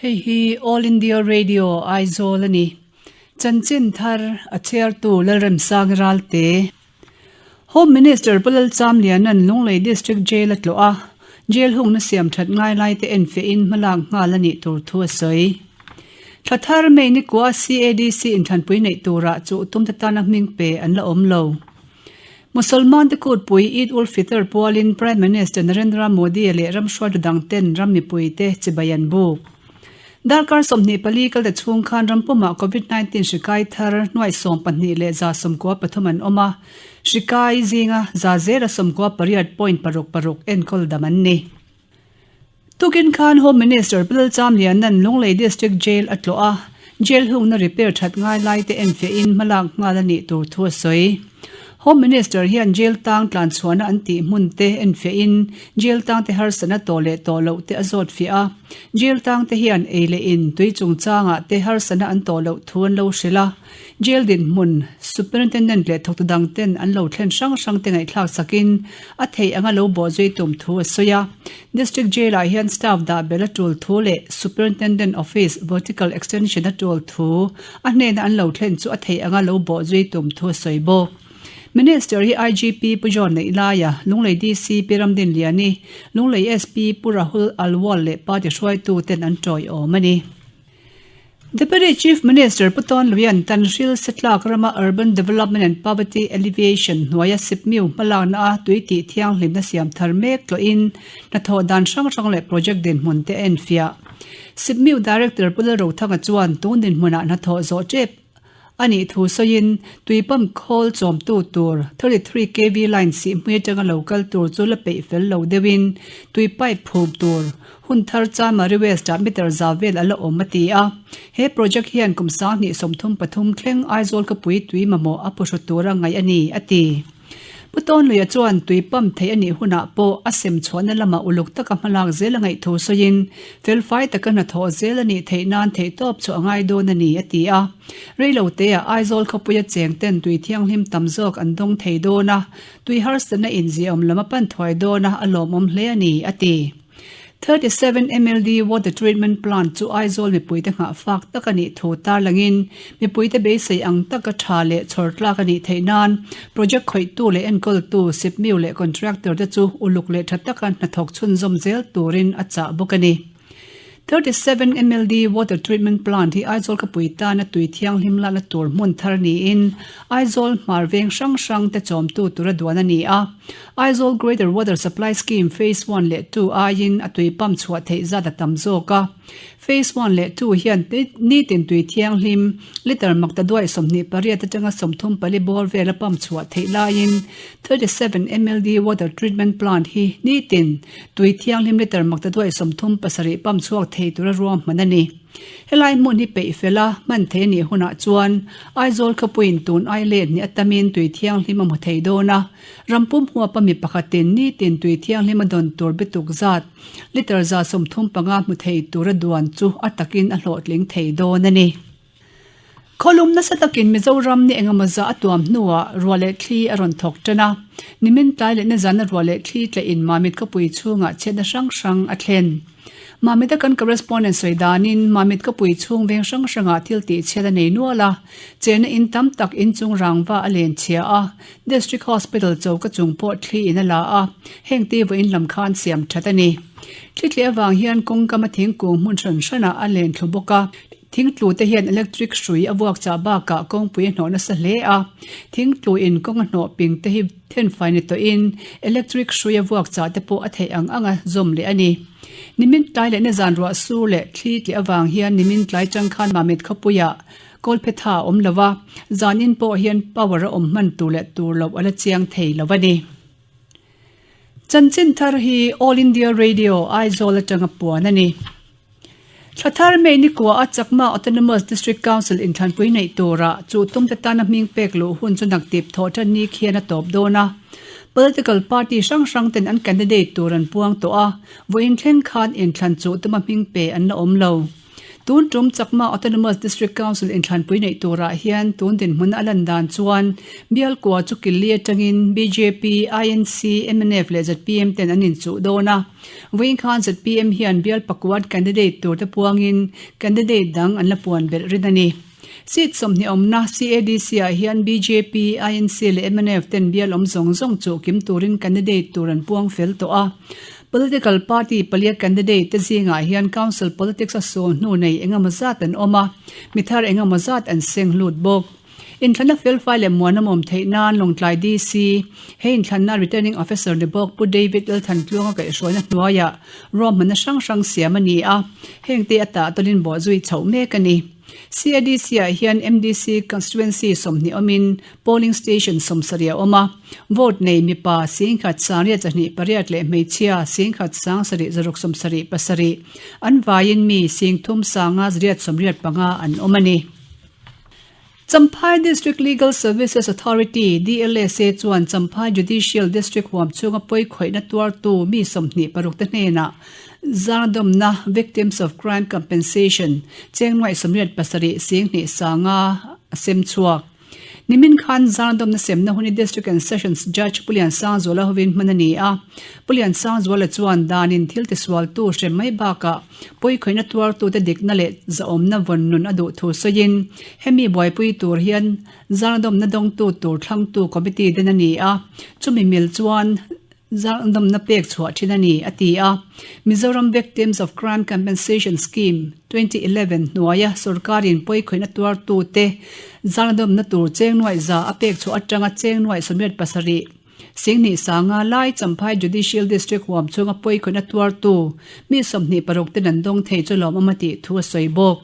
Hei hi All India Radio Aizawl a ni. Chanchin thar a chhiartu Lalremsang Ralte. Home Minister Pu Lalchamliana'n Lunglei District Jail a tlawh a, jail hungna siam that ngai laite enfiahin hmalak nghal a nih tur thu a sawi. Thla thar May nikua CADC inthlanpui neih turah chu tumte tana hming pe an la awm lo. Musalman te kutpui Eid ul Fitr pualin Prime Minister Narendra Modi leh ram hruaitu dang ten ram mipui te chibai an buk. Darkar 24 kal ta chhung khan ram pumah Covid 19 hri kai thar nuai 12,193 an awm a, hri kai zinga 0.96 enkawl dam an ni. Tukin khan Home Minister Pu Lalchamliana'n Lunglei District Jail a tlawh a, jail hungna repair that ngai lai te enfiahin hmalak nghal a nih tur thu a sawi. Home Minister hian jail tang tlan chhuahna an tih hmun te enfiahin jail tang te harsatna tawh leh tawh loh te a zawt fiah a, jail tang te hian ei leh in tui chungchangah te harsatna an tawh loh thu an lo hrilh a. Jail dinhmun, Superintendent leh thawktu dang ten an lo thlen hrang hrang te ngaihthlak sakin a theih anga lo bawhzui tum thu a sawi a. District Jail ah hian staff dah belh a tul thu leh Superintendent Office vertical extension a tul thu a hnena an lo thlen chu a theih anga lo bawhzui tum thu a sawi bawk. Minister hi IGP Pu John Neihlaia, Lunglei DC Pi Ramdinliani, Lunglei SP Pu Rahul Alwal leh party hruaitu ten an tawiawm a ni. Deputy Chief Minister Pu Tawn Luian Tanhril Setlak rama Urban Development and Poverty Alleviation hnuaia sipmiu hmalakna a tui tih thianghlimna siam thar mek tlawhin hnathawh dan hrang hrang leh project dinhmun te a enfiah. Sipmiu Director Pu Lalrothanga chuan tun dinhmunah hnathawh zawh tep A nih thu sawiin, tui pump khawl chawmtu tur 33 kv line sihhmui atanga lo kal tur chu la peih fel lo deuhin tui pipe phum tur hun thar Chanmari West-ah meter za vel a la awm a ti a. He project hian kum 2033 thleng Aizawl khawpui tui mamawh a phuhru tura ngaih a ni, a ti. Pu Tawnluia chuan tui pump theih a nih hunah pawh a sem chhuahna lamah uluk taka hmalak zel a ngaih thu sawiin, felfai taka hnathawh zel a nih theih nan theihtawp chu a ngai dawn a ni, a ti a. Reiloteah Aizawl khawpuia cheng ten tui thianghlim tam zawk an dawng thei dawn a, tui harsatna inziahawm lam a pan thuai dawn a, a lawmawm hle a ni, a ti. 37 MLD Water Treatment Plant chu Aizawl mipuite nghahfak tak a nih thu tarlangin mipuite beisei ang taka tha leh chhawr tlak a nih theih nan project khawihtu leh enkawltu sipmiu leh contractor te chu uluk leh tha taka hnathawk chhunzawm zel turin a chah bawk a ni. 37 MLD Water Treatment Plant hi Aizawl khawpui tana tui thianghlim lakna tur hmun thar niin Aizawl hmar veng hrang hrang te chawmtu tura duan a ni a. Aizawl Greater Water Supply Scheme Phase One leh Two aiin a tui pump chhuah theih zat a tam zawk a. Phase One leh Two hian nitin tui thianghlim litre makta duai 28 atanga 34 bawr vel a pump chhuah theih laiin 37 MLD Water Treatment Plant hi nitin tui thianghlim litre makta duai 37 pump chhuak thei tura ruahman a ni. Helai hmun hi peih fel a, hman thei a nih hunah chuan Aizawl khawpuiin tun ai let ni atamin tui thianghlim a hmu thei dawn a. Ram pum huapa mi pakhatin nitin tui thianghlim a dawn tur bituk zat litre 35 hmu thei tura duan chu a takin a hlawhtling thei dawn a ni. Khawlum nasa takin Mizoram ni engemaw zah a tuam hnuah ruah leh thli a rawn thawk tan a, nimin tlai leh nizana ruah leh thli tlahin Mamit khawpui chhungah chhiatna hrang hrang a thlen. Mamit a kan correspondent sawi danin Mamit khawpui chhung veng hrang hrangah thil tih chhiat a nei nual a, chenna in tam tak inchung rangva a len chhia a, District Hospital choka chung pawh thli in a la a, heng te vawiin lam khan siam that a ni. Thli tleh avang hian kawngkam a thingkung hmun hran hranah a len thlu bawk a, thingtlu te hian electric hrui a vuak chah bakah kawngpui a hnawh nasa hle a, thingtlu in kawng a hnawh ping te hi thenfai ni tawhin electric hrui a vuak chah te pawh a theih ang anga zawm leh a ni. Nimin tlai leh nizan ruah sur leh thli tleh avang hian nimin tlai chang khan Mamit khawpuiah Kawlphetha a awm lo a, zanin pawh hian power a awm hman tur leh tur loh a la chiang thei lo a ni. Chanchin thar hi All India Radio Aizawl atanga puan a ni. Thla thar May ni kua a Chakma Autonomous District Council inthlanpui neih turah chu tumte tana hming pek luh hun chu naktip thawh tan ni khian a tawp dawn a. Political party hrang hrang ten an candidate tur an puang tawh a, vawiin thleng khan inthlan chuh tuma hming pe an la awm lo. Tun tum Chakma Autonomous District Council inthlanpui neih turah hian tun dinhmun a lan dan chuan bial kua chu Killi atangin bjp, INC, mnf leh zpm ten an inchuh dawn a. Vawiin khan zpm hian bial pakuat candidate tur te puangin candidate dang an la puan belh rin a ni. Seat 20 awmna CADC ah hian bjp, INC leh mnf ten bial awm zawng zawng chuh kim turin candidate tur an puang fel tawh a. Political party palia candidate te zingah hian council politics a sawn hnu nei engemaw zat an awm a, mi thar engemaw zat an seng lut bawk. Inthlanna felfai leh muanawmawm theih nan Lawngtlai DC, he inthlanna returning officer ni bawk Pu David Lalthantluanga kaihhruaina hnuaiah ruahmanna hrang hrang siam a ni a, hengte a tahtawlin bawhzui chhoh mek a ni. CADC-ah hian MDC constituency 20 awmin polling station 70 a awm a, vote nei mipa 10,000 128 leh hmeichhia 10,700 77 an vaiin mi 3,585 an awm a ni. Champhai District Legal Services Authority, DLSA, chuan Champhai Judicial District huam chhunga pawi khawihna tuartu mi 26 te hnenah Zangdawmna, Victims of Crime Compensation, cheng nuaih 87 sing hnih sanga a sem chhuak. Nimin khan Zangdawmna semna hun hi District and Sessions Judge Pu Liansangzuala hovin hman a ni a. Pu Liansangzuala chuan danin thil tisualtu hrem mai bakah pawi khawihna tuartute dikna leh zahawmna vawn nun a duh thu sawiin hemi buaipui tur hian Zangdawmna dawngtu tur thlangtu committee den a ni a. Chumi mil chuan Zangdawmna pek chhuah thin a ni, a ti a. Mizoram Victims of Crime Compensation Scheme, 2011 hnuaia sorkarin pawikhawihna tuartute zangdawmna tur cheng nuaih za a pek chhuah atanga cheng nuaih 87 singhnih sanga lai Champhai Judicial District huam chhunga pawikhawihna tuartu mi 26 ten an dawng thei chu lawmawm a tih thu a sawi bawk.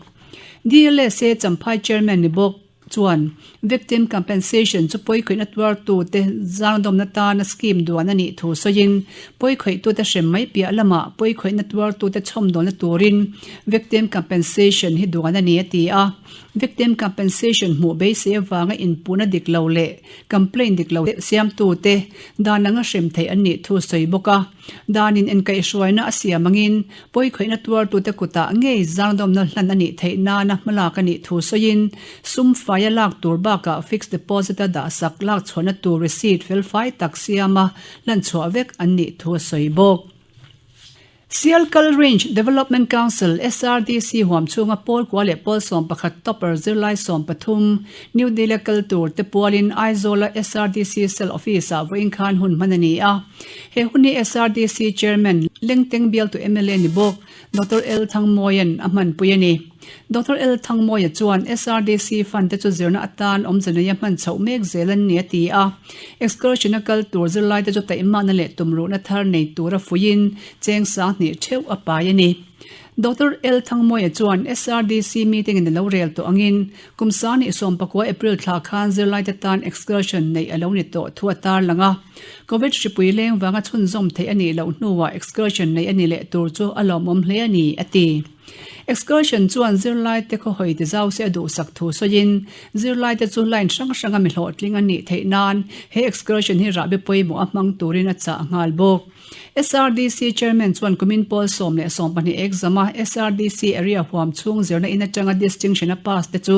DLSA Champhai Chairman ni bawk. Chuan, Victim Compensation chu pawikhawihna tuartute zangdawmna tana scheme duan a nih thu sawiin, pawikhawih-tute hrem mai piah lamah pawikhawihna tuartute chhawmdawlna turin Victim Compensation hi duan a ni a ti a. Victim Compensation hmuh beisei avanga inpuhna dik lo leh complaint dik lo siamtute dan anga hrem theih an nih thu sawi bawk a. Danin inkaihhruaina a siam angin pawikhawihna tuartute kutah ngei zangdawmna hlan a nih theih nana hmalak a nih thu sawiin sum faia lak tur bakah fixed deposit-a dahsak lak chhuahna tur receipt felfai tak siama hlan chhuah vek an nih thu a sawi bawk. Sialkal Range Development Council, SRDC, huam chhunga pawl kua leh pawl 11 topper zirlai 13 New Delhi-a kal tur te pualin Aizawl-a SRDC Cell Office-ah vawiin khan hun hman a ni a. He hun hi SRDC Chairman, Lengteng bialtu mla ni bawk, Doctor L Thangmawia'n a hmanpui a ni. Doctor L Thangmawia chuan SRDC fund te chu zirna atan awmze neia hman chhoh mek zel an ni a ti a. Excursion a kal tur zirlai te chu taihmakna leh tumruhna thar nei tura fuiin cheng 2000 theuh a pai a ni. Doctor L Thangmawia chuan SRDC meeting in a lo rel tawh angin Kum sani 19 April thla khan zirlaite tan excursion neih a lo ni tawh thu a tarlang a. Covid hripui leng vanga chhunzawm theih a nih loh hnuah excursion neih a ni leh tur chu a lawmawm hle a ni, a ti. Excursion chuan zirlaite khawhawi ti zau se a duhsak thu sawiin, zirlaite chu line hrang hranga mi hlawhtling a nih theih nan he excursion hi rahbi pawimawh a hmang turin a chah nghal bawk. SRDC Chairman chuan kumin pawl 10 le 12 exam a SRDC area huam chhung zirna in atanga distinction a pass te chu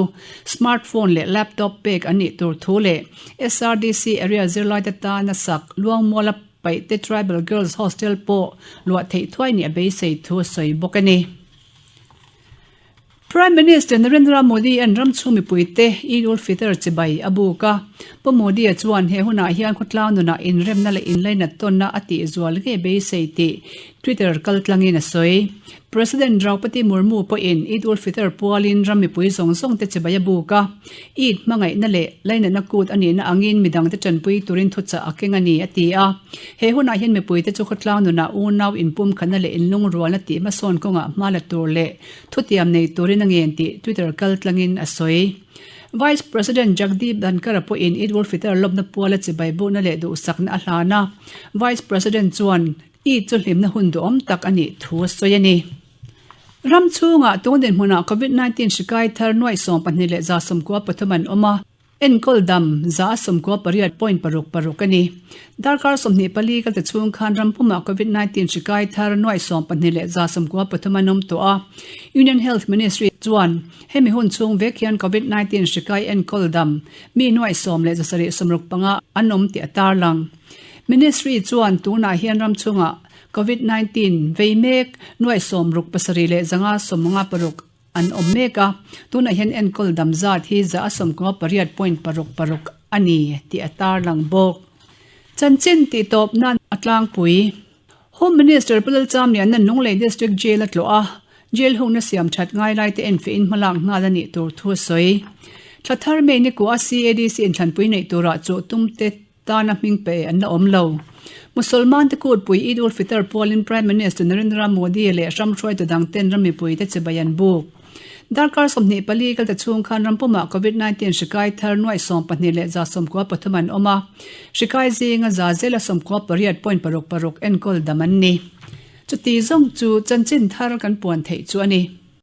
smartphone leh laptop pek an nih tur thu leh SRDC area zirlaite tana sak Luangmuala Paihte Tribal Girls Hostel pawh luah theih thuai nih a beisei thu a sawi bawk a ni. Prime Minister Narendra Modi-a'n ram chhung mipuite Eid ul-Fitr chibai a buk a. Pu Modi-a chuan he hunah hian khawtlang nunah inremna leh inlainat tawnna a tih zual ngei beisei tih Twitter kaltlangin a sawi. President Draupadi Murmu pawhin Eid ul-Fitr pualin ram mipui zawng zawngte chibai a buk a. Eid hmangaihna leh lainatna kut a nihna angin midangte tanpui turin thuchah a keng a ni, a ti a. He hunah hian mipuite chu khawtlang nunah unau inpumkhatna leh inlungrualna tih hmasawn kawngah hma la tur leh Thutiam nei turin a ngen tih Twitter kaltlangin a sawi. Vice President Jagdeep Dhankhar-a pawhin Eid ul-Fitr lawmna puala chibai buhna leh duhsakna a hlan a. Vice President chuan Eid chu hlimna hun duhawm tak a nih thu a sawi a ni. Ram chhungah tun dinhmunah Covid 19 hri kai thar nuaih 12 leh 93 an awm a. Enkawl dam 198 point paruk paruk a ni. Darkar 24 kal ta chhung khan ram pumah Covid 19 hri kai thar nuai sawmpahnih leh 93 an awm tawh a. Union Health Ministry chuan hemi hun chhung vek hian Covid 19 hri kai enkawl dam mi nuai sawm leh zasarih sawmruk panga an awm tih a tarlang. Ministry chuan tunah hian ram chhungah Covid 19 vei mek nuai sawm ruk pasarih leh zanga sawmnga paruk an awm mek a, tunah hian enkawl dam zat hi 98 point paruk paruk a ni tih a tarlang bawk. Chanchin tih tawp nan a tlangpui. Home Minister Pu Lalchamliana'n Lunglei District Jail a tlawh a, Jail hungna siam that ngai lai te enfiahin hmalak nghal a nih tur thu a sawi. Thla thar May ni kuah CADC inthlanpui neih turah chuh tum te Tana hming pe an la awm lo. Musalman te kutpui Eid ul Fitr pualin Prime Minister Narendra Modi leh ram hruaitu dang ten ram mipui te chibai an buk. Darkar 24 kal ta chhung khan ram pumah Covid 19 hri kai thar nuaih sawmpahnih leh 93 an awm a, hri kai zinga za zela 98 point paruk paruk enkawl dam an ni. Chuti zawng chu chanchin thar kan puan theih chu a ni.